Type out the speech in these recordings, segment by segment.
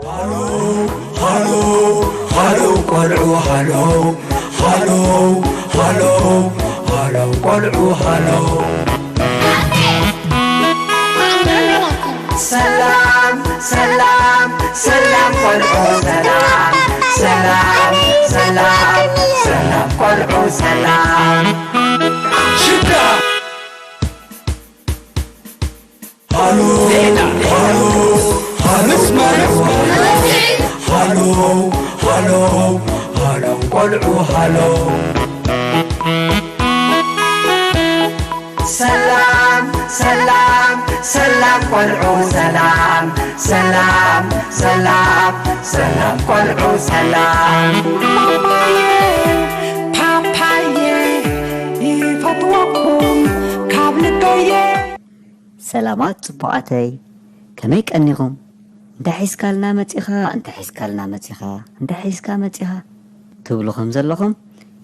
ሃሎ ሃሎ ሃሎ ቆልዑ ሃሎ ሃሎ ሃሎ ሃሎ ቆልዑ ሃሎ። ሰላም ሰላም ሰላም ቆልዑ ሰላም ሰላም ሰላም ሰላም ቆልዑ ሰላም። ሽዳ ሃሎ ዜና ሃሎ ሃሎ ሃሎ ሃሎ ሃሎ ቆልዑ ሃሎ። ሰላም ሰላም ሰላም ቆልዑ ሰላም ሰላም ሰላም ሰላም ቆልዑ ሰላም። ፓፓየ ይፈትወኩም ካብ ልበየ። ሰላማት ጽቡቓተይ፣ ከመይ ቀኒኹም? እንታይ ሒዝካልና መጺኻ? እንታይ ሒዝካልና መጺኻ? እንታይ ሒዝካ መጺኻ? ትብሉ ከም ዘለኹም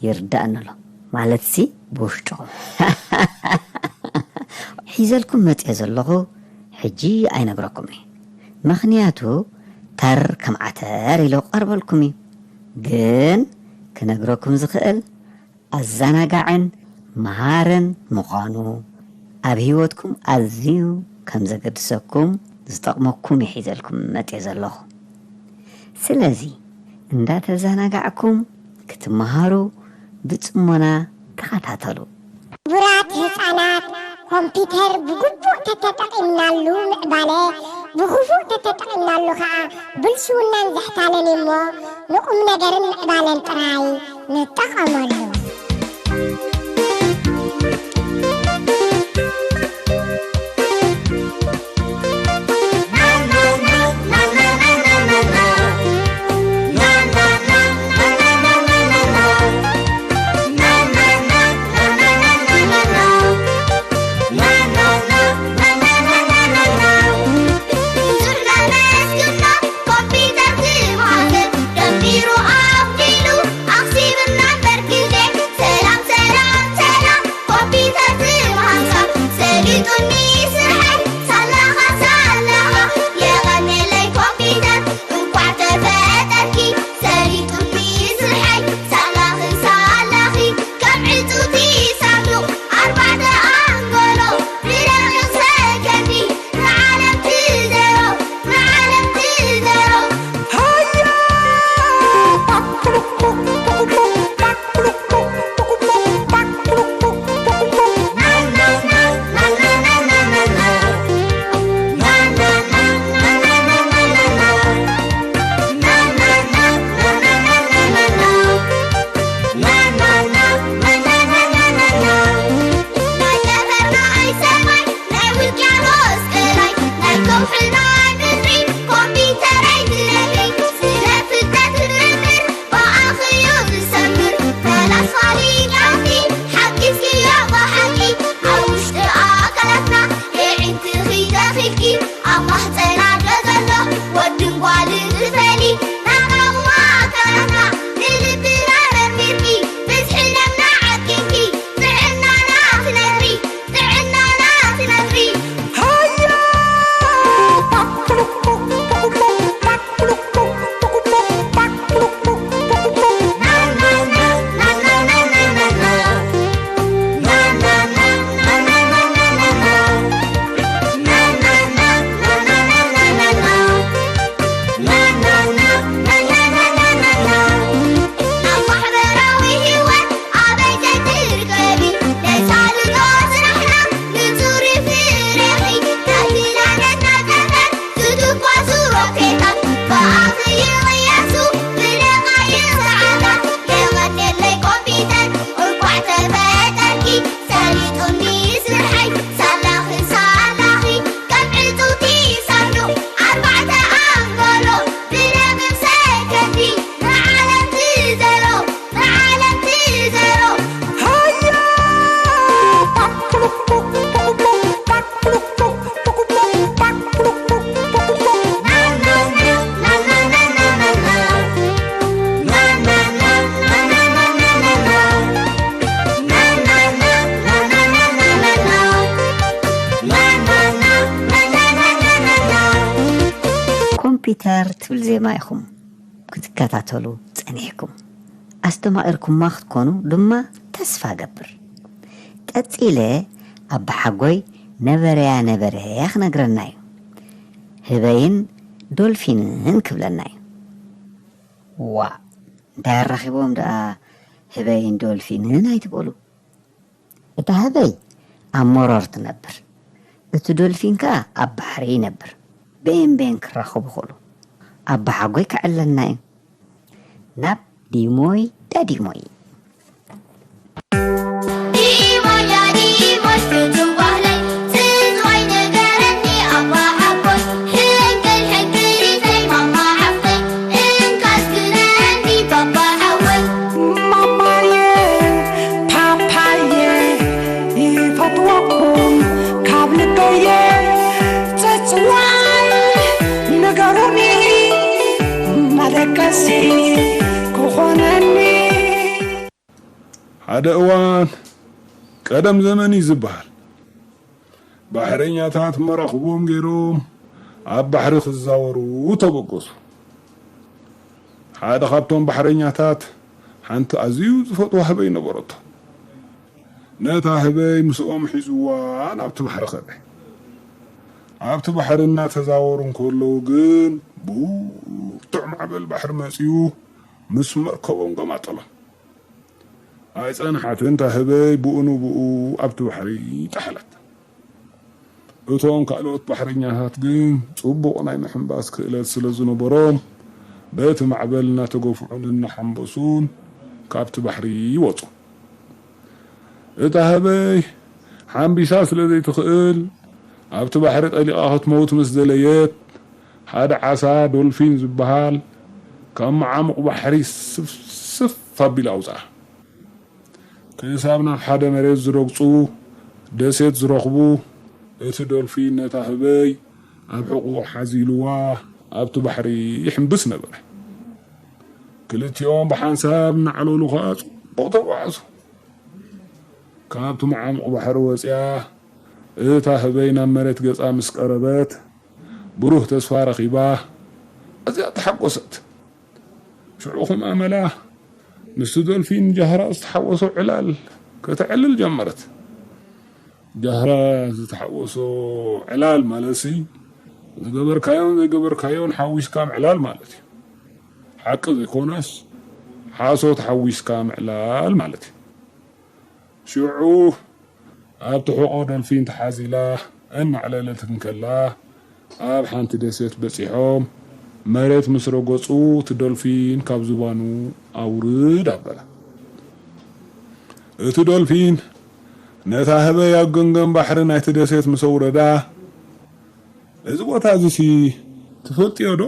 ይርዳእኒ ኣሎ። ማለትሲ ብውሽጥኹም። ሒዘልኩም መጺአ ዘለኹ ሕጂ ኣይነግረኩም እየ። ምኽንያቱ ተር ከም ዓተር ኢሉ ቀርበልኩም እዩ። ግን ክነግረኩም ዝኽእል ኣዘናጋዕን መሃርን ምዃኑ፣ ኣብ ህይወትኩም ኣዝዩ ከም ዘገድሰኩም ዝጠቕመኩም እየ ሒዘልኩም መጽየ ዘለኹ። ስለዚ እንዳተዘናጋዕኩም ክትመሃሩ ብጽሞና ተኸታተሉ። ክቡራት ህጻናት፣ ኮምፒተር ብግቡእ ተተጠቒምናሉ ምዕባለ፣ ብኽፉእ ተተጠቒምናሉ ኸኣ ብልሽውናን ዘሕታለን እዩ'ሞ፣ ንቁም ነገርን ምዕባለን ጥራይ ንጠቐመሉ። ጊታር ትብል ዜማ ኢኹም ክትከታተሉ ጸኒሕኩም። ኣስተማቒርኩማ ክትኮኑ ድማ ተስፋ እገብር። ቀጺለ ኣባሓጎይ ነበረያ ነበረያ ክነግረና እዩ። ህበይን ዶልፊንን ክብለና እዩ። ዋእ፣ እንታይ ኣራኺቦም ደኣ ህበይን ዶልፊንን ኣይትበሉ። እታ ህበይ ኣብ መሮር ትነብር፣ እቲ ዶልፊን ከኣ ኣብ ባሕሪ ይነብር። ቤን ቤን ክራኸቡ ይኽእሉ። ኣባሓጎይ ከዕለልና እዩ። ናብ ዲሞይ ዳዲሞይ። ዲሞይ ዳዲሞይ ፍቱው ባህለይ፣ ትዝታይ ንገረኒ ኣባሓጎይ። ሕንክል ሕንክሊተይ ማማ ሓፍተይ፣ እንካ እስክነኒ ባባ ሓወይ። ማማየ ፓፓየ ይፈትወኩም ካብ ልበየ፣ ጽጽዋይ ንገሩኒ መደቀሲ ክኾነኒ። ሓደ እዋን፣ ቀደም ዘመን እዩ ዝበሃል፣ ባሕረኛታት መራኽቦም ገይሮም ኣብ ባሕሪ ክዛወሩ ተበገሱ። ሓደ ካብቶም ባሕረኛታት ሓንቲ ኣዝዩ ዝፈትዋ ህበይ ነበረቶ። ነታ ህበይ ምስኦም ሒዝዋ ናብቲ ባሕሪ ከደ። ኣብቲ ባሕሪ እናተዛወሩ እንከለዉ ግን ብርቱዕ ማዕበል ባሕሪ መጺኡ ምስ መርከቦም ገማጠሎም። ኣይጸንሓትን፣ እታ ህበይ ብኡ ንብኡ ኣብቲ ባሕሪ ጠሓለት። እቶም ካልኦት ባሕረኛታት ግን ጽቡቕ ናይ ምሕንባስ ክእለት ስለ ዝነበሮም፣ በቲ ማዕበል እናተገፍዑን እናሓንበሱን ካብቲ ባሕሪ ይወጹ። እታ ህበይ ሓንቢሳ ስለ ዘይትኽእል፣ ኣብቲ ባሕሪ ጠሊቓ ክትመውት ምስ ደለየት፣ ሓደ ዓሳ ዶልፊን ዝበሃል ካብ መዓሙቕ ባሕሪ ስፍስፍ ኣቢሉ ኣውጽኣ። ክሳብ ናብ ሓደ መሬት ዝረግጹ ደሴት ዝረኽቡ፣ እቲ ዶልፊን ነታ ህበይ ኣብ ሕቑኡ ሓዚልዋ ኣብቲ ባሕሪ ይሕንብስ ነበረ። ክልቲኦም ብሓንሳብ እናዕለሉ ኸኣ ጽቡቕ ተጓዓዙ። ካብቲ መዓሙቕ ባሕሪ ወጺኣ፣ እታ ህበይ ናብ መሬት ገጻ ምስ ቀረበት፣ ብሩህ ተስፋ ረኺባ፣ ኣዝያ ተሓጎሰት። ሽዑ ኸም ኣመላ፣ ምስቲ ዶልፊን ጃህራ ዝተሓወሶ ዕላል ከተዕልል ጀመረት። ጃህራ ዝተሓወሶ ዕላል ማለትሲ፣ ዝገበርካዮን ዘይገበርካዮን ሓዊስካ ምዕላል ማለት እዩ። ሓቂ ዘይኮነስ፣ ሓሶት ሓዊስካ ምዕላል ማለት እዩ። ሽዑ ኣብቲ ሕቖ ዶልፊን ተሓዚላ እናዕለለት እንከላ፣ ኣብ ሓንቲ ደሴት በጺሖም፣ መሬት ምስ ረገጹ፣ እቲ ዶልፊን ካብ ዝባኑ ኣውርድ ኣበላ። እቲ ዶልፊን ነታ ህበይ ኣብ ገምገም ባሕሪ ናይቲ ደሴት ምስ ኣውረዳ፣ "እዚ ቦታ እዚሲ ትፈልጥዮ ዶ?"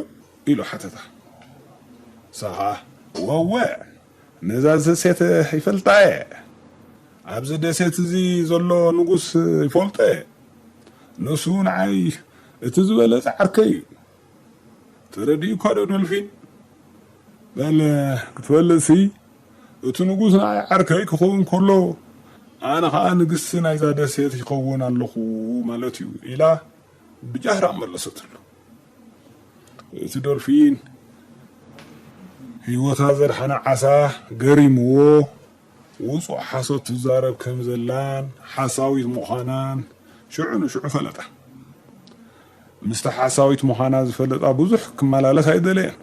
ኢሉ ሓተታ። ንሳ ኸኣ፣ "ወወ፣ ነዛ ደሴት ይፈልጣ እየ። ኣብዚ ደሴት እዚ ዘሎ ንጉስ ይፈልጦ እየ። ንሱ ንዓይ እቲ ዝበለጸ ዓርከይ እዩ። ተረዲኡካ ዶ ዶልፊን? በል ክትፈልጥሲ፣ እቲ ንጉስ ንዓይ ዓርከይ ክኸውን ከሎ፣ ኣነ ኸኣ ንግስቲ ናይዛ ደሴት ይኸውን ኣለኹ ማለት እዩ" ኢላ ብጃህራ መለሰትሉ። እቲ ዶልፊን ህይወታ ዘድሓነ ዓሳ ገሪምዎ፣ ውጹእ ሓሶት ትዛረብ ከም ዘላን ሓሳዊት ምዃናን ሽዑ ንሽዑ ፈለጠ። ምስቲ ሓሳዊት ምዃና ዝፈለጣ ብዙሕ ክመላለስ ኣይደለየን።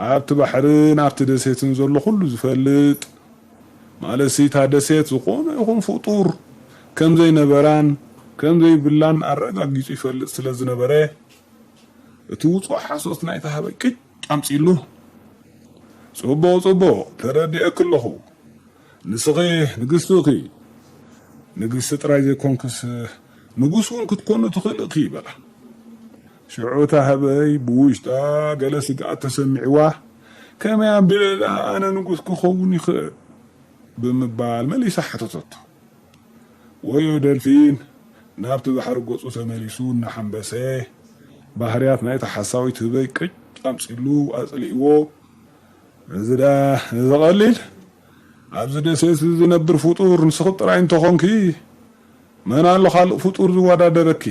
ኣብቲ ባሕርን ኣብቲ ደሴትን ዘሎ ኩሉ ዝፈልጥ፣ ማለትሲ እታ ደሴት ዝኾነ ይኹን ፍጡር ከም ዘይነበራን ከም ዘይብላን ኣረጋጊጹ ይፈልጥ ስለ ዝነበረ፣ እቲ ውጹእ ሓሶት ናይታ ህበይ ቅጭ ኣምጺሉ፣ "ጽቡቕ፣ ጽቡቕ፣ ተረዲኤኪ ኣለኹ። ንስኺ ንግስቲ ኢኺ። ንግስቲ ጥራይ ዘይኮንክስ፣ ንጉስ እውን ክትኮኒ ትኽእሊ ኢኺ" በላ። ሽዑ እታ ህበይ ብውሽጣ ገለ ስግኣት ተሰሚዕዋ፣ "ከመይ ኣቢለ ደኣ ኣነ ንጉስ ክኸውን ይኽእል?" ብምባል መሊሳ ሓተተቶ። ወዮ ደልፊን ናብቲ ባሕሪ ገጹ ተመሊሱ እናሓንበሰ፣ ባህርያት ናይታ ሓሳዊት ህበይ ቅጭ ኣምጺሉ ኣጽሊእዎ። "እዚ ደኣ፣ እዚ ቀሊል፣ ኣብዚ ደሴት እዚ ዝነብር ፍጡር ንስኺ ጥራይ እንተኾንኪ፣ መን ኣሎ ካልእ ፍጡር ዝወዳደረኪ?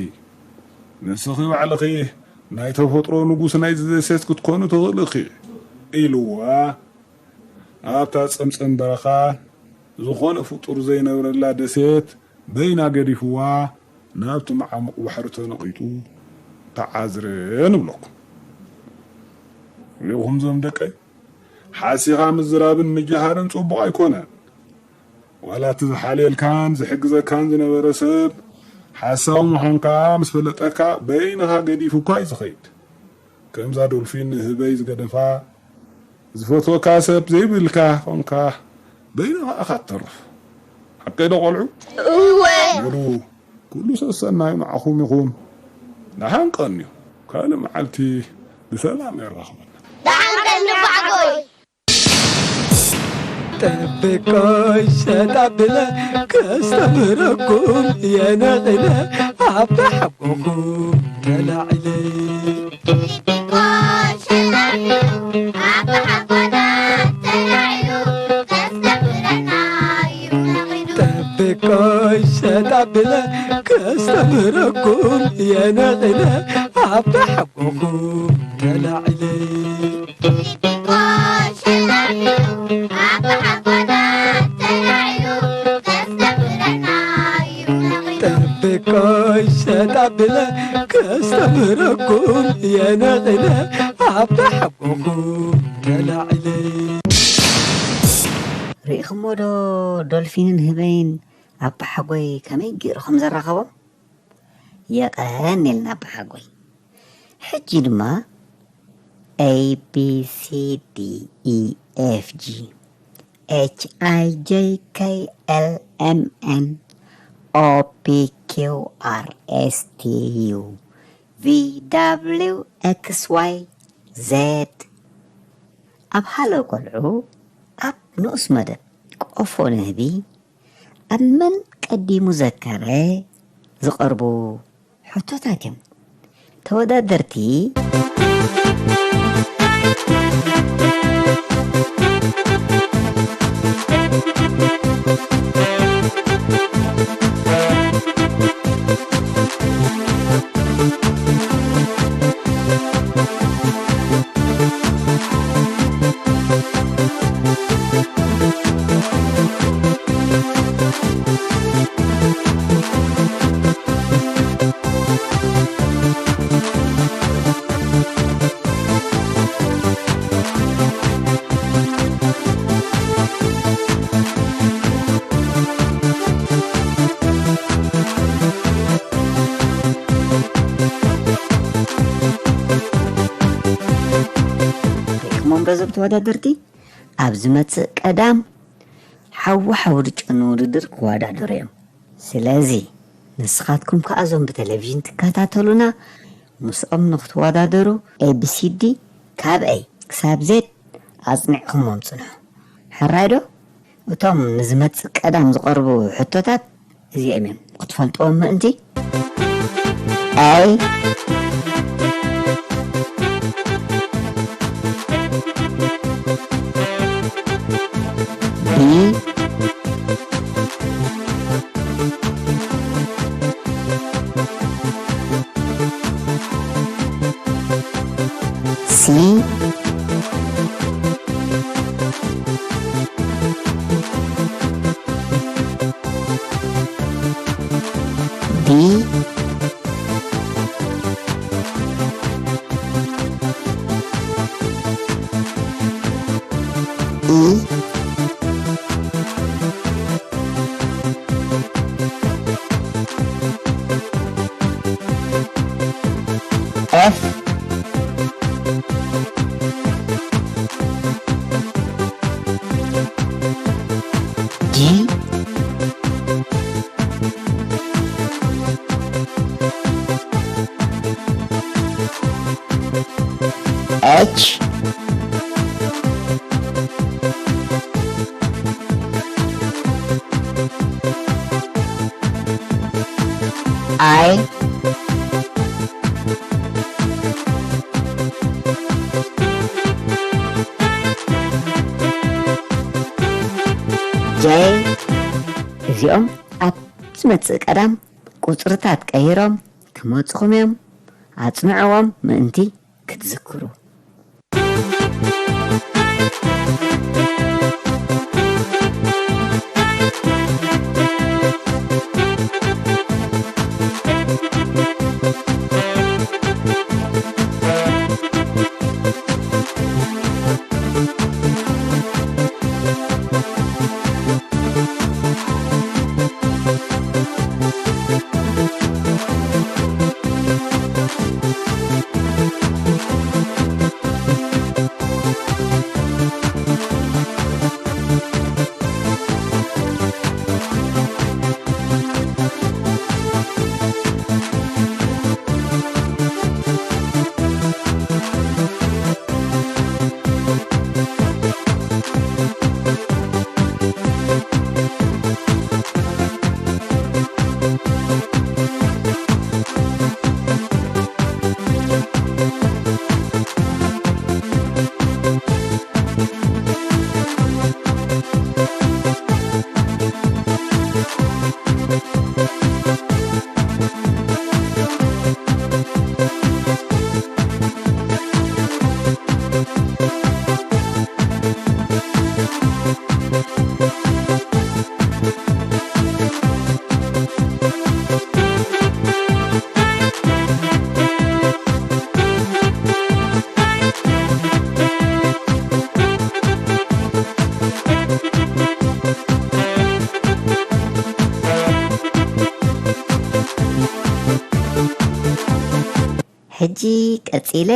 ንስኺ ባዕልኺ ናይ ተፈጥሮ ንጉስ ናይዚ ደሴት ክትኮኑ ትኽእሉ ኢኺ፣ ኢልዋ። ኣብታ ጸምጸም በረኻ ዝኾነ ፍጡር ዘይነብረላ ደሴት በይና ገዲፍዋ ናብቲ መዓሙቕ ባሕሪ ተነቒጡ ተዓዝረ ንብለኩም። ርኢኹም ዞም ደቀይ፣ ሓሲኻ ምዝራብን ምጅሃርን ጽቡቕ ኣይኮነን። ዋላ እቲ ዝሓልየልካን ዝሕግዘካን ዝነበረ ሰብ ሓሳዊ ምዃንካ ምስ ፈለጠካ በይንኻ ገዲፉ እኳ እዩ ዝኸይድ። ከምዛ ዶልፊን ንህበይ ዝገደፋ ዝፈትወካ ሰብ ዘይብልካ ኾንካ በይንኻ ኢኻ ትተርፍ። ሓቀይ ዶ ቆልዑ? እወ። በሉ ኩሉ ሰሰናዩ ንዓኹም ይኹን። ደሓን ቀንዩ። ካልእ መዓልቲ ብሰላም የራኽበና። ደሓን ቀኒ ኣቦሓጎይ። ጠብቆይ ሸጣ ብለ ከስተምረኩም የነቕለ ኣባሓጎኹም ተላዕለ። ጠብቆይ ሸጣ ብለ ከስተምረኩም የነቕለ ኣባሓጎኹም ተላዕለ። ጠብቆይ ሸጣ ብለ ከስተምረኩም የነቕለ ኣባሓጎኹም ተላዕለ። ርኢኽሞ ዶ ዶልፊንን ህበይን ኣባሓጎይ ከመይ ገይሩ ከም ዘራኸቦም? የቐንየልና ኣባሓጎይ። ሕጂ ድማ A B C D E F G H I J K L M N O P Q R S T U V W X Y Z ኣብ ሃሎ ቆልዑ ኣብ ንኡስ መደብ ቆፎ ንህቢ ኣብ መን ቀዲሙ ዘከረ ዝቐርቡ ሕቶታት እዮም። ተወዳደርቲ ርኢኹሞም ዶ እዞም ተወዳደርቲ? ኣብ ዝመጽእ ቀዳም ሓዊ ሓዊ ድጨኑ ውድድር ክወዳደሩ እዮም። ስለዚ ንስኻትኩም ከኣ እዞም ብቴሌቪዥን ትከታተሉና ምስኦም ንክትወዳደሩ ኤ ቢ ሲ ዲ ካብ ኤ ክሳብ ዜድ ኣጽኒዕኹሞም ጽንሑ። ሕራይ ዶ? እቶም ንዝመጽእ ቀዳም ዝቐርቡ ሕቶታት እዚኦም እዮም ክትፈልጥዎም ምእንቲ። A B C D E F G H I J እዚኦም ኣብ ዝመጽእ ቀዳም ቁጽርታት ቀይሮም ክመጽኹም እዮም። ኣጽንዕዎም ምእንቲ ክትዝክሩ። ሕጂ ቀጺለ።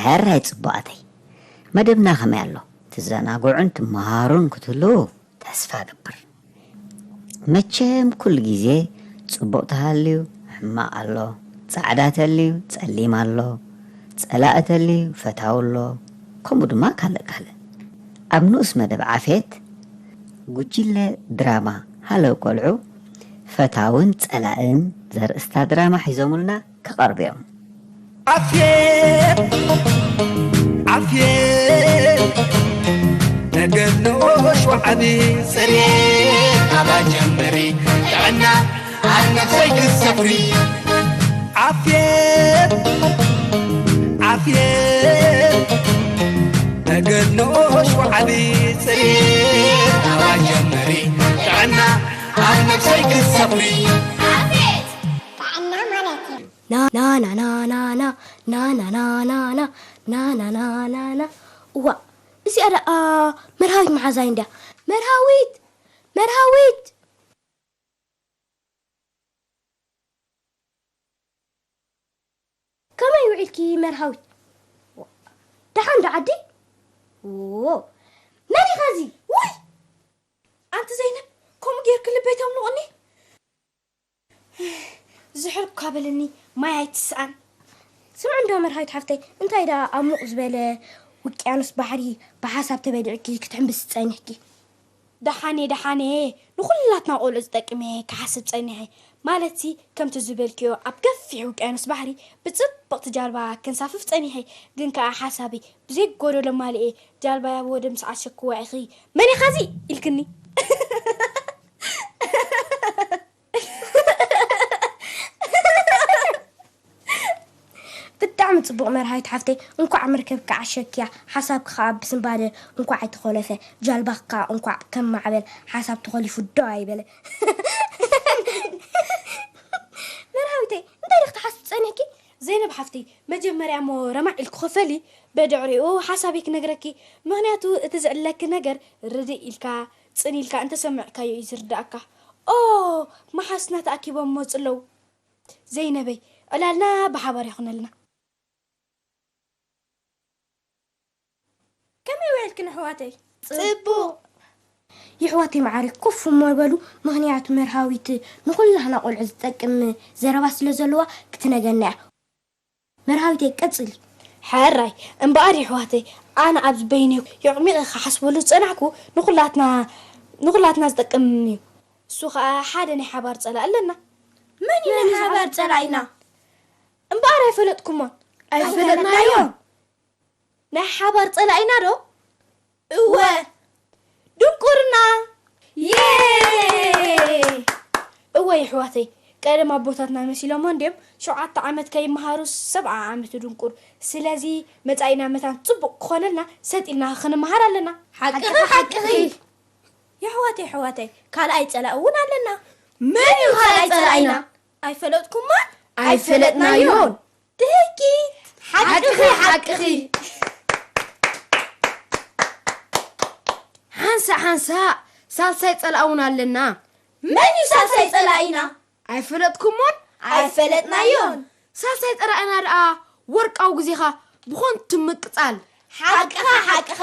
ሕራይ ጽቡቓተይ፣ መደብና ከመይ ኣሎ? ትዘናግዑን ትመሃሩን ክትህልዉ ተስፋ እገብር። መቸም ኩሉ ግዜ ጽቡቕ ተሃልዩ ሕማቕ ኣሎ፣ ጻዕዳ ተልዩ ጸሊም ኣሎ፣ ጸላኢ ተልዩ ፈታዊ ኣሎ፣ ከምኡ ድማ ካልእ ካልእ። ኣብ ንኡስ መደብ ዓፌት፣ ጉጅለ ድራማ ሃለው ቆልዑ፣ ፈታውን ጸላእን ዘርእስታ ድራማ ሒዞምልና ክቐርቡ እዮም። ዓፍየት፣ ዓፍየት፣ ተገድሎ ሸውዓቢ ጽሬት፣ ኣባ ጀምሪ ጥዕና ኣብ ነብሰይ ክሰፍሪ። ዓፍየት፣ ዓፍየት፣ ተገድሎ ሸውዓቢ ጽሬት፣ ኣባ ጀምሪ ጥዕና ኣብ ነብሰይ ክሰፍሪ። ጥዕና ማለት እዩ። ና፣ ና፣ ና፣ ና፣ ና፣ ና፣ ና፣ ና፣ ና፣ ና፣ ና፣ ና፣ ና፣ ና፣ ና፣ ና። እዋ፣ እዚኣ ደኣ መርሃዊት መሓዛይ እንድያ። መርሃዊት! መርሃዊት! ከመይ ውዒልኪ መርሃዊት? ደሓን ዶ ዓዲ? ዎ፣ መን ኢኻ እዚ? ውይ! ኣንቲ ዘይነብ፣ ከምኡ ጌርኪ ልበይ ተምልቑኒ? ዝሕል እኳ በለኒ፣ ማይ ኣይትስኣን። ስምዒ እንዶ መርሃዊት ሓፍተይ፣ እንታይ ደኣ ኣብ ሙቕ ዝበለ ውቅያኖስ ባሕሪ ብሓሳብ ተበሊዕኪ ክትሕምብሲ ጸኒሕኪ። ደሓኔ ደሓኔ፣ ንኹላትና ቆልዑ ዝጠቅም እየ ክሓስብ ጸኒሐ። ማለትሲ ከምቲ ዝበልክዮ ኣብ ገፊሕ ውቅያኖስ ባሕሪ ብጽብቕቲ ጃልባ ከንሳፍፍ ጸኒሐ። ግን ከኣ ሓሳበይ ብዘይ ጎደሎ ማልኤ። ጃልባይ ኣብ ወደብ ምስ ዓሸክዋ ኢኺ፣ "መን ኢኻ እዚ?" ኢልክኒ። ብጣዕሚ ጽቡቕ መርሃዊት ሓፍተይ፣ እንኳዕ መርከብኪ ዓሸክያ፣ ሓሳብኪ ከኣ ብስንባደ እንኳዕ ኣይተኾለፈ፣ ጃልባኺ ከኣ እንኳዕ ከም ማዕበል ሓሳብ ተኾሊፉ ደው ኣይበለ። መርሃዊተይ፣ እንታይ ዲኺ ትሓስቢ ጸኒሕኪ? ዘይነብ ሓፍተይ፣ መጀመርያ እሞ ረማዕ ኢልኪ ክፈሊ፣ በድሕሪኡ ሓሳበይ ክነግረኪ። ምኽንያቱ እቲ ዝዕለኪ ነገር ርድእ ኢልካ፣ ጽን ኢልካ እንተሰሚዕካዮ እዩ ዝርድኣካ። ኦ፣ መሓዙትና ተኣኪቦም መጹ ኣለዉ። ዘይነበይ፣ ዕላልና ብሓባር ይኹነልና። ከመይ ውዒልክን ኣሕዋተይ? ጽቡቕ። የሕዋተይ መዓረይ፣ ኮፍ እሞ በሉ፣ ምኽንያቱ መርሃዊት ንኹላህና ቆልዑ ዝጠቅም ዘረባ ስለ ዘለዋ ክትነገና እያ። መርሃዊተይ፣ ቀጽሊ። ሕራይ፣ እምበኣር የሕዋተይ፣ ኣነ ኣብዚ በይነይ የዕሚቐ ክሓስበሉ ዝጸናሕኩ ንኹላትና፣ ንኹላትና ዝጠቅም እዩ። እሱ ኸኣ ሓደ ናይ ሓባር ጸላኢ ኣለና። መን እዩ ናይ ሓባር ጸላኢና? እምበኣር ኣይፈለጥኩሞን። ኣይፈለጥናዮን። ናይ ሓባር ጸላኢና ዶ? እወ። ድንቁርና። ዬ! እወ የሕዋተይ፣ ቀደም ኣቦታትና መሲሎሞ እንድዮም ሸውዓተ ዓመት ከይመሃሩ ሰብዓ ዓመት ድንቁር። ስለዚ መጻኢና መታን ጽቡቕ ክኾነልና ሰጥ ኢልና ክንመሃር ኣለና። ሓቅኺ፣ ሓቅኺ። የሕዋተይ፣ የሕዋተይ፣ ካልኣይ ጸላኢ እውን ኣለና። መን እዩ ካልኣይ ጸላኢና? ኣይፈለጥኩሞን? ኣይፈለጥናዮን። ትህኪ! ሓቅኺ፣ ሓቅኺ። ሓንሳእ፣ ሓንሳእ፣ ሳልሳይ ጸላኢ እውን ኣለና። መን እዩ ሳልሳይ ጸላኢና? ኣይፈለጥኩሞን? ኣይፈለጥናዮን። ሳልሳይ ጸላኢና ደኣ ወርቃዊ ግዜኻ ብኾንቱ ምቅጻል። ሓቅኻ፣ ሓቅኻ።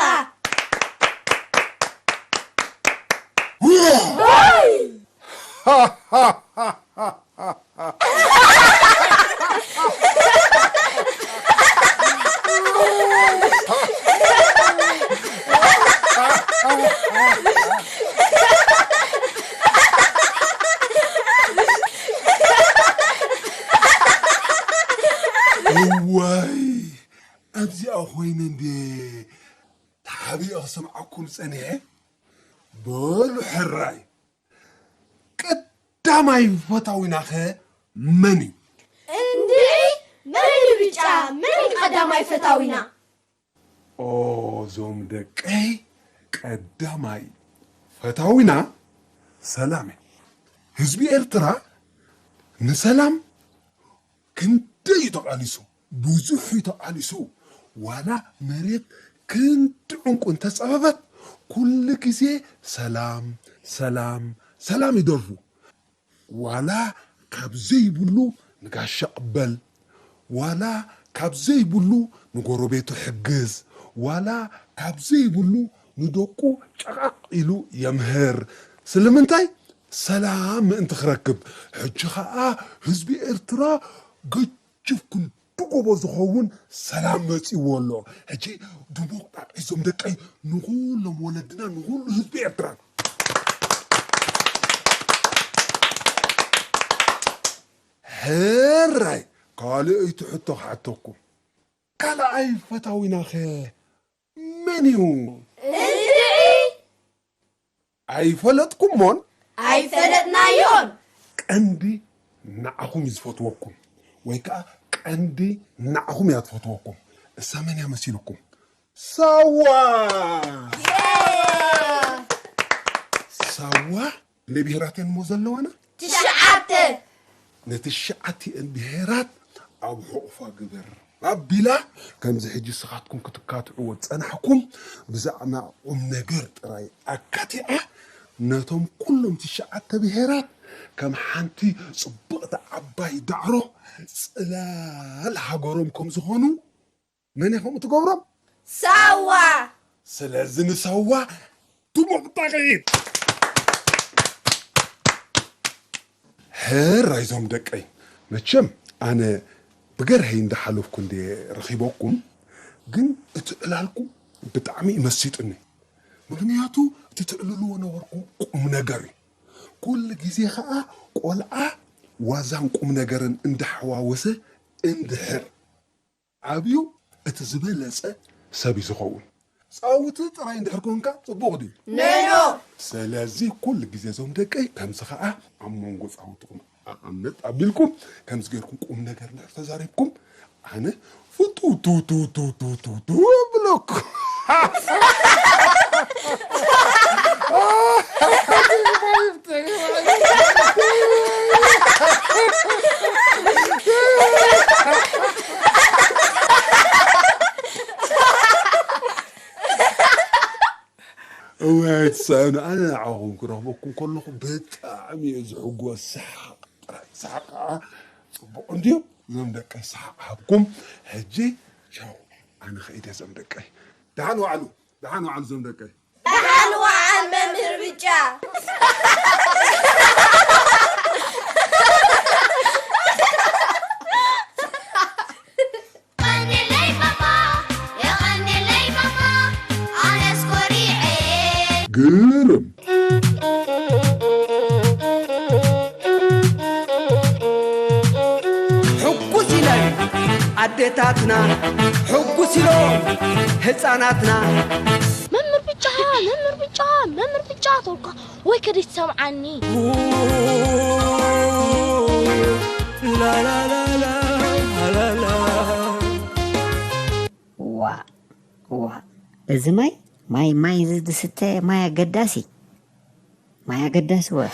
እዋይ፣ ኣብዚኣ ኮይነ እንዴ ተሓቢኦ ክሰምዓኩም ጸኒሐ። በሉ ሕራይ፣ ቀዳማይ ፈታዊናኸ መን እዩ? እንድዒ፣ መን እዩ ብጫ? መን እዩ ቀዳማይ ፈታዊና? ኦ፣ ዞም ደቀይ፣ ቀዳማይ ፈታዊና ሰላም እዩ። ህዝቢ ኤርትራ ንሰላም ክንደይ እዩ ተቓሊሱ፣ ብዙሕ እዩ ተቓሊሱ። ዋላ መሬት ክንዲ ዕንቁ እንተጸበበት፣ ኩሉ ግዜ ሰላም፣ ሰላም፣ ሰላም ይደርፉ። ዋላ ካብ ዘይብሉ ንጋሻ ቅበል፣ ዋላ ካብ ዘይብሉ ንጎረቤቱ ሕግዝ፣ ዋላ ካብ ዘይብሉ ንደቁ ጨቓቕ ኢሉ የምህር። ስለምንታይ? ሰላም ምእንቲ ክረክብ። ሕጂ ኸኣ ህዝቢ ኤርትራ ገጅፍ ክንዲ ጎቦ ዝኸውን ሰላም መጺእዎ ኣሎ። ሕጂ ድሙቕ ጣቕዒት ዞም ደቀይ ንኹሎም ወለድና፣ ንኹሉ ህዝቢ ኤርትራ። ሕራይ፣ ካልኣይቲ ሕቶ ክሓተኩም። ካልኣይ ፈታዊናኸ መን እዩ? እንድዒ! ኣይፈለጥኩሞን? ኣይፈለጥናዮን። ቀንዲ ንዓኹም እዩ ዝፈትወኩም፣ ወይ ከኣ ቀንዲ ንዓኹም እያ ትፈትወኩም። እሳ መን እያ መሲልኩም? ሳዋ! ዬ! ሳዋ ክንደይ ብሄራት እየን እሞ ዘለዋና? ትሽዓተ። ንትሽዓቲአን ብሄራት ኣብ ሕቑፋ ግበር ኣቢላ፣ ከምዚ ሕጂ ንስኻትኩም ክትካትዕዎ ዝጸናሕኩም ብዛዕባ ቁም ነገር ጥራይ ኣካቲዓ፣ ነቶም ኩሎም ትሽዓተ ብሄራት ከም ሓንቲ ጽብቕቲ ዓባይ ዳዕሮ ጽላል ሃገሮም ከም ዝኾኑ መን እያ ከምኡ ትገብሮም? ሳዋ! ስለዚ ንሳዋ ድሙቕ ጣቕዒት። ሕራይ ዞም ደቀይ፣ መቸም ኣነ ብገርሀይ እንዳሓለፍኩ እንድየ ረኺበኩም። ግን እቲ ዕላልኩም ብጣዕሚ እዩ መሲጥኒ። ምኽንያቱ እቲ ትዕልልዎ ነበርኩም ቁም ነገር እዩ። ኩሉ ግዜ ኸኣ ቆልዓ ዋዛን ቁም ነገርን እንዳሓዋወሰ እንድሕር ዓብዩ እቲ ዝበለጸ ሰብ እዩ ዝኸውን። ጻውቲ ጥራይ እንድሕር ኮንካ ጽቡቕ ድዩ? ነኖ። ስለዚ ኩሉ ግዜ እዞም ደቀይ ከምዚ ኸኣ ኣብ መንጎ ጻውትኹም ኣቐምጥ ኣቢልኩም ከምዚ ጌርኩም ቁም ነገር እንድሕር ተዛሪብኩም ኣነ ፍቱ ቱ ቱ ቱ ቱ ቱ ቱ ብለኩም። እዋይ ትስእኑ፣ ኣነ ንዓኹም ክረኽበኩም ከለኹ ብጣዕሚ እየ ዝሕጎስ። ሰሓቕ ጥራይ ሰሓቕ ከዓ ፅቡቕ እንድዩ። እዞም ደቀይ ሰሓቕ ሃብኩም። ሕጂ ቻው፣ ኣነ ኸይደ እዞም ደቀይ። ደሓን ዋዕሉ፣ ደሓን ዋዕሉ እዞም ደቀይ። ደሓን ዋዓል መምህር ብጫ። የቐንየለይ ማማ፣ የቐንየለይ ማማ፣ ኣነስ ኮሪዐ። ግርም። ሕጉስ ኢለን ኣዴታትና፣ ሕጉስ ኢሎም ህፃናትና። መምህር ብጫ፣ መምህር ብጫ፣ መምህር ብጫ ተልኳ ወይ ከደይ ትሰምዓኒ? ላላላላ። ዋ፣ ዋ፣ እዚ ማይ፣ ማይ፣ ማይ፣ እዚ ዝስተ ማይ ኣገዳሲ፣ ማይ ኣገዳሲ ወ-፣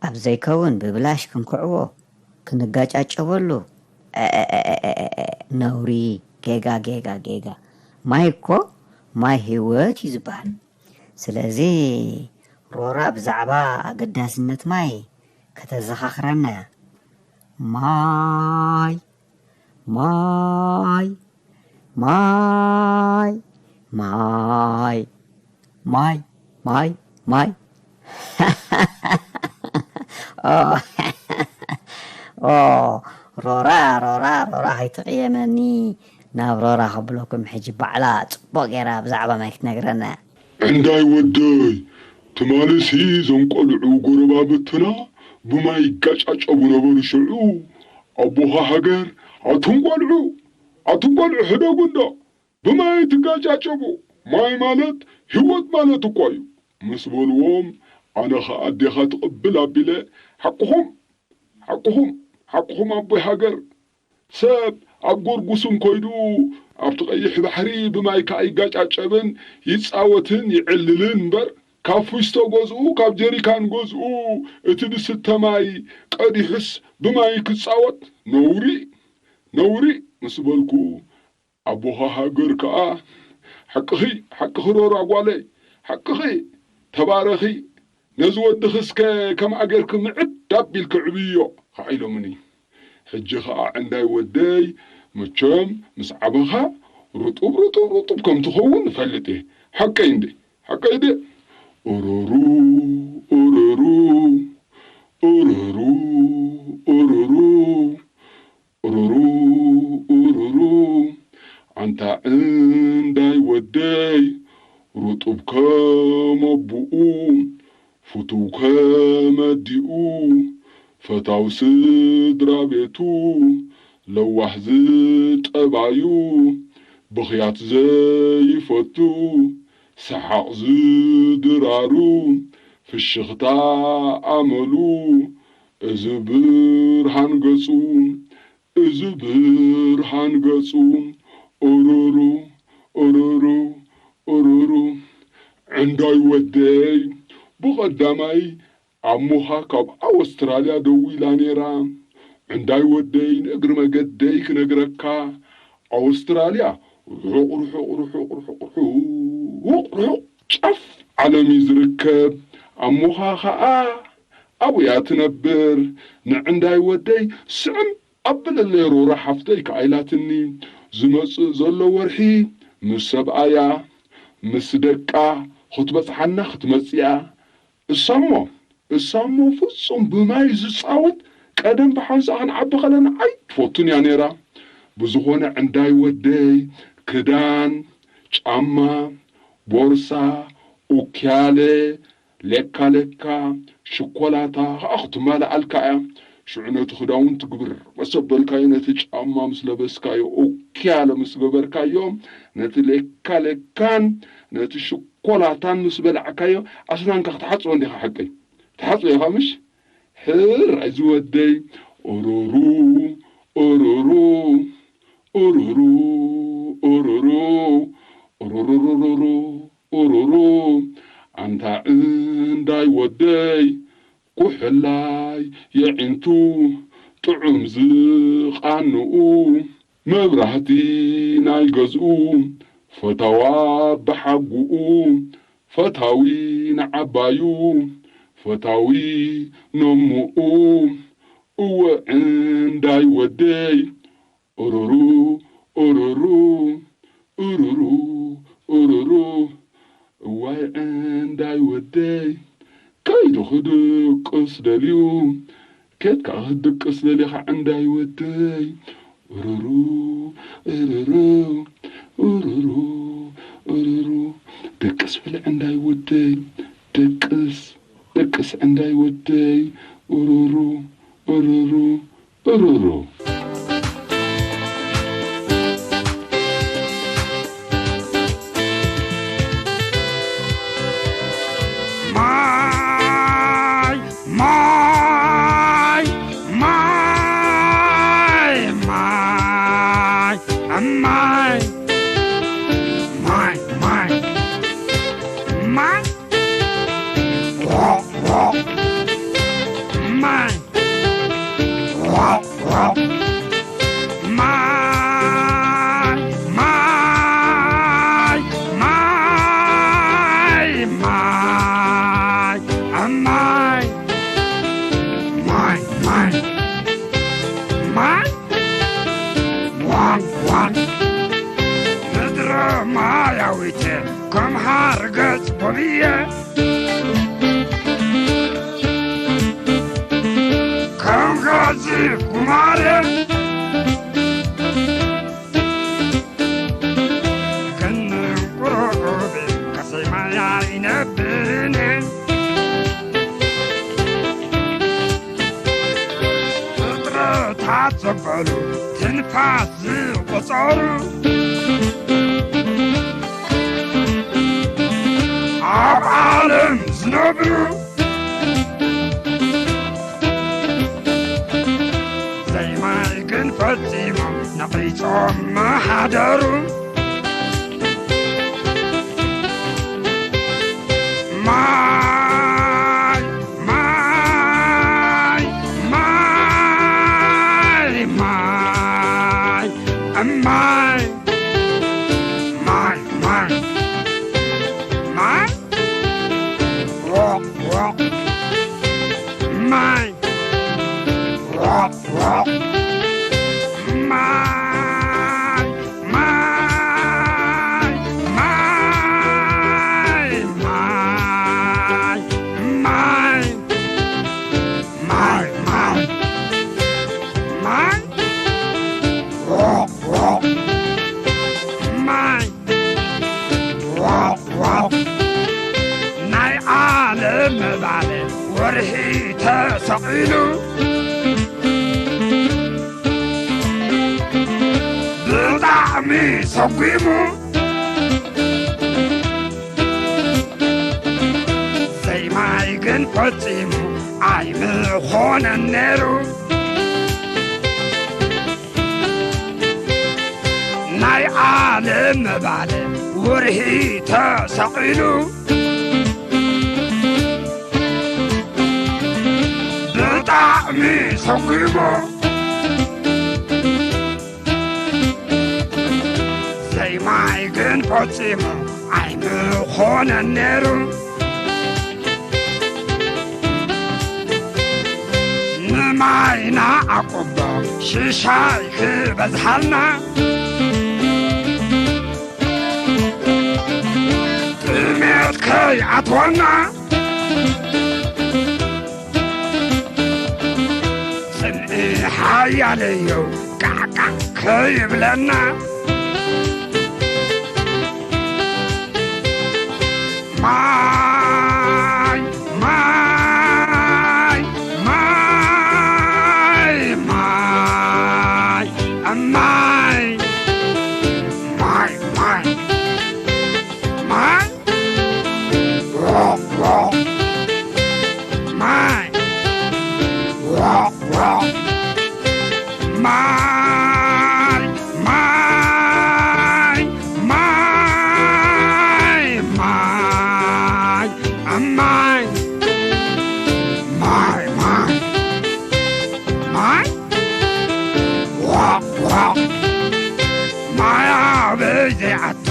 ኣብ ዘይከውን ብብላሽ ክንክዕዎ፣ ክንጋጫጨበሉ፣ እ፣ እ፣ እ፣ እ፣ እ፣ እ፣ ነውሪ፣ ጌጋ፣ ጌጋ፣ ጌጋ። ማይ እኮ ማይ ህይወት እዩ ዝበሃል። ስለዚ ሮራ ብዛዕባ ኣገዳስነት ማይ ከተዘኻኽረና እያ። ማይ፣ ማይ፣ ማይ፣ ማይ፣ ማይ፣ ማይ፣ ማይ። ኦ፣ ኦ፣ ሮራ፣ ሮራ፣ ሮራ፣ ኣይትቕየመኒ። ናብ ሮራ ከብለኩም ሕጂ ባዕላ ጽቡቕ ገይራ ብዛዕባ ማይ ክትነግረና እያ። ዕንዳይ ወደይ፣ ትማልሲ እዞም ቆልዑ ጎረባብትና ብማይ ይጋጫጨቡ ነበሩ። ሽዑ ኣቦኻ ሃገር፣ ኣቱም ቆልዑ፣ ኣቱም ቆልዑ ሕደጉ እንዶ፣ ብማይ ትጋጫጨቡ፣ ማይ ማለት ህይወት ማለት እኳ እዩ ምስ በልዎም፣ ኣነ ኸኣ ኣዴኻ ትቕብል ኣቢለ፣ ሓቅኹም፣ ሓቅኹም፣ ሓቅኹም ኣቦይ ሃገር፣ ሰብ ኣብ ጎርጉስም ኮይዱ ኣብቲ ቀይሕ ባሕሪ ብማይ ከኣ ይጋጫጨብን ይጻወትን ይዕልልን እምበር፣ ካብ ፊስቶ ገዝኡ፣ ካብ ጀሪካን ገዝኡ፣ እቲ ዝስተ ማይ ቀዲሑስ ብማይ ክጻወት ነውሪ፣ ነውሪ ምስ በልኩ፣ ኣቦኻ ሃገር ከኣ፣ ሓቅኺ፣ ሓቅኺ ሮራ ጓለይ፣ ሓቅኺ፣ ተባረኺ፣ ነዚ ወድኺ እስከ ከምኣ ጌርኪ ምዕድ ኣቢልኪ ኣዕብይዮ፣ ኸዓ ኢሎምኒ። ሕጂ ኸኣ ዕንዳይ ወደይ፣ መቸም ምስ ዓበኻ ርጡብ፣ ርጡብ፣ ርጡብ ከም ትኸውን እፈልጥ እየ። ሓቀይ እንዴ? ሓቀይ ድየ? ኡሩሩ፣ ኡሩሩ፣ ኡሩሩ፣ ኡሩሩ። ኡሩሩ፣ ኡሩሩ፣ ኣንታ ዕንዳይ ወደይ፣ ርጡብ ከም ኣቡኡ፣ ፍቱው ከም ኣዲኡ፣ ፈታው ስድራ ቤቱ፣ ለዋህ ዝጠባዩ፣ ብኽያት ዘይፈቱ፣ ሰሓቕ ዝድራሩ፣ ፍሽኽታ ኣመሉ፣ እዚ ብርሃን ገጹ፣ እዚ ብርሃን ገጹ፣ ኡሩሩ፣ ኡሩሩ፣ ኡሩሩ። ዕንዳይ ወደይ፣ ብቐዳማይ ኣሞኻ ካብ ኣውስትራልያ ደዊላ ነይራ። ዕንዳይ ወደይ፣ ንእግሪ መገደይ ክነግረካ፣ ኣውስትራልያ ርሑቕ፣ ርሑቕ፣ ርሑቕ፣ ርሑቕ፣ ርሑቕ፣ ርሑቕ ጫፍ ዓለም እዩ ዝርከብ። ኣሞኻ ኸኣ ኣብኡ እያ ትነብር። ንዕንዳይ ወደይ ስዕም ኣብለለይ ሮራ ሓፍተይ ከኣ ኢላትኒ። ዝመጽእ ዘሎ ወርሒ ምስ ሰብኣያ፣ ምስ ደቃ ክትበጽሓና ክትመጽእ እያ። እሳሞ፣ እሳሞ ፍጹም ብማይ ዝጻወት፣ ቀደም ብሓንሳእ ክንዓቢ ከለና ኣይትፈቱን እያ ነይራ። ብዝኾነ ዕንዳይ ወደይ ክዳን፣ ጫማ፣ ቦርሳ፣ ኡክያለ፣ ሌካ ሌካ፣ ሽኮላታ ኸኣ ክትማልኣልካ እያ። ሽዑ ነቲ ክዳውንቲ ግብር መሰበልካዮ፣ ነቲ ጫማ ምስ ለበስካዮ፣ ኡክያለ ምስ ገበርካዮ፣ ነቲ ሌካ ሌካን ነቲ ሽኮላታን ምስ በላዕካዮ፣ ኣስናንካ ክትሓጽቦ እንዲኻ ሓቀይ። ትሓጽቦ ኢኻ ምሽ? ሕራይ ዝወደይ ኡሩሩ ኡሩሩ ኡሩሩ ኡሩሩ ኡሩሩሩሩሩ ኡሩሩ ኣንታ ዕንዳይ ወደይ ኩሕላይ የዒንቱ ጥዑም ዝቓንኡ መብራህቲ ናይ ገዝኡ ፈታዋ ብሓጉኡ ፈታዊ ንዓባዩ ፈታዊ ነሙኡ እወ ዕንዳይ ወደይ ኡሩሩ ኡሩሩ ኡሩሩ ኡሩሩ እዋይ ዕንዳይ ወደይ ከይዱ ክድቅስ ደልዩ ኬድካ ክትድቅስ ደሊኻ ዕንዳይ ወደይ ኡሩሩ ኡሩሩ ኡሩሩ ኡሩሩ ደቅስ በል ዕንዳይ ወደይ ደቅስ ደቅስ ዕንዳይ ወደይ ኡሩሩ ኡሩሩ ኡሩሩ ማይ ማይ ማይ ማይ ማይ ማይ ማይ ማይ ምድረ ማያዊት ከም ሃርገጽ ቦብየ ከም ጋዚ ጉማረ ክንቁሩብ ከሰይ ማያ ይነብርን ፍጥረታት ዘበሉ ትንፋስ ዝቆጸሩ ኣብ ዓለም ዝነብሩ ዘይማይ ግን ፈጺሞም ነቒጾም ምሓደሩ። ማይ ማይ ማይ ማይ እማይ ማይ ማይ ማይ ሮቕ ሮቕ ማይ ሮቕ ሮቕ ማይ ማይ ማይ ማይ ማይ ማይ ማይ ማይ ሮቕ ሮቕ ማይ ሮቕ ሮቕ ናይ ዓለም ምዕባለ ወርሒ ተሰቒሉ ብጣዕሚ ሰጒሙ ዘይማይ ግን ፈጺሙ ኣይምኾነን ነይሩ ናይ ዓለም ምባለ ወርሒ ተሰቒሉ ብጣዕሚ ሰጒሙ ዘይማይ ግን ፈጺሙ ኣይምኾነን ነይሩ ንማይና ኣቁቦ ሽሻይ ክበዝሃልና ጥሜት ከይኣትወና ጽምኢ እያለየው ቃዕቃዕ ከይብለና። ማይ፣ ማይ፣ ማይ፣ ማይ፣ ማይ፣ ማይ፣ ማይ፣ ማይ፣ ዋ፣ ዋ፣ ማይ፣ ዋ፣ ዋ፣ ማይ፣ ማይ፣ ማይ፣ ማይ፣ ማይ፣ ማይ፣ ማይ፣ ማይ፣ ዋ፣ ዋ፣ ማይ ኣበይ ዘይኣቱ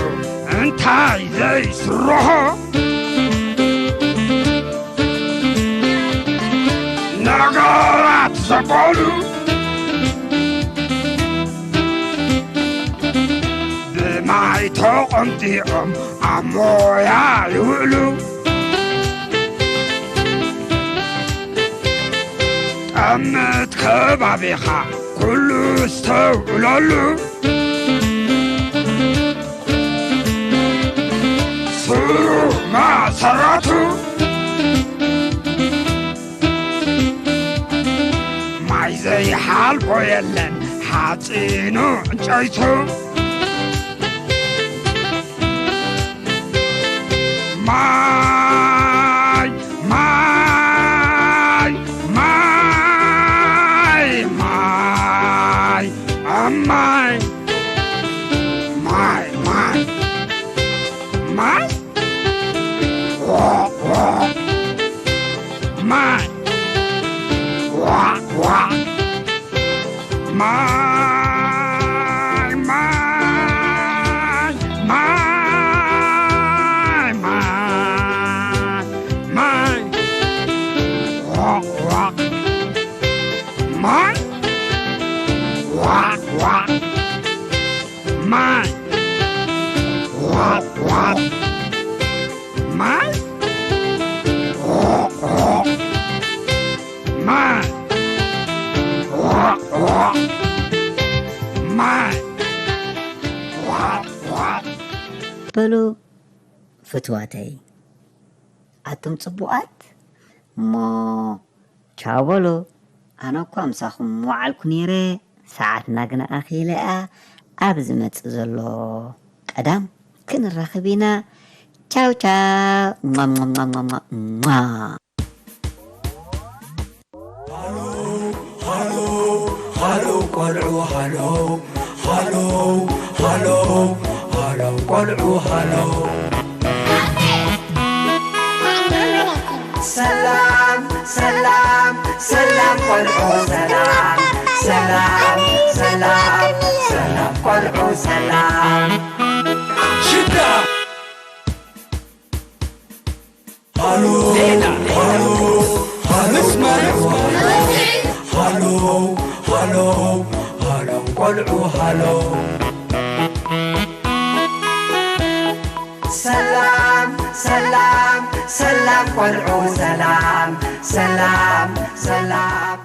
እንታይ ዘይስርሖ ነገራት ዘበሉ ብማይ ተቐምጢቖም ኣብ ሞያ ይውዕሉ። ጠምት ከባቢኻ ኩሉ ዝተውዕለሉ ስሩ መሰረቱ ማይ ዘይሓልፎ የለን ሓፂኑ ዕንጨይቱ። ማይ፣ ማይ፣ ማይ፣ ማይ፣ ኣማይ። ማይ፣ ማይ፣ ማይ። ዋ፣ ዋ። ማይ። ዋ፣ ዋ። ማይ፣ ማይ፣ ማይ፣ ማይ፣ ማይ። ዋ፣ ዋ። ማይ። ዋ፣ ዋ። ማይ። ዋ፣ ዋ። ማይ። ዋ፣ ዋ። ማይ። ዋ፣ ዋ። ማይ። ዋ፣ ዋ። በሉ ፍትዋተይ፣ ኣቱም ጽቡቓት፣ እሞ ቻው በሉ። ኣነ እኳ ምሳኹም ምወዓልኩ ነይረ፣ ሰዓትና ግና ኣኺለኣ። ኣብ ዝመጽእ ዘሎ ቀዳም ክንራኸብ ኢና። ቻው ቻው። ሟ፣ ሟ፣ ሟ፣ ሟ፣ ሟ፣ ሟ። ሃሎ፣ ሃሎ፣ ሃሎ ቆልዑ ሃሎ፣ ሃሎ፣ ሃሎ፣ ሃሎ ቆልዑ ሃሎ። ሰላም፣ ሰላም፣ ሰላም ቆልዑ ሰላም፣ ሰላም፣ ሰላም፣ ሰላም ቆልዑ ሰላም። ሽዳ ሃሎ፣ ዜና፣ ሃሎ፣ ሃሎ፣ ምስማዕ፣ ሃሎ፣ ሃሎ፣ ሃሎ ቆልዑ ሃሎ። ሰላም፣ ሰላም፣ ሰላም ቆልዑ ሰላም፣ ሰላም፣ ሰላም።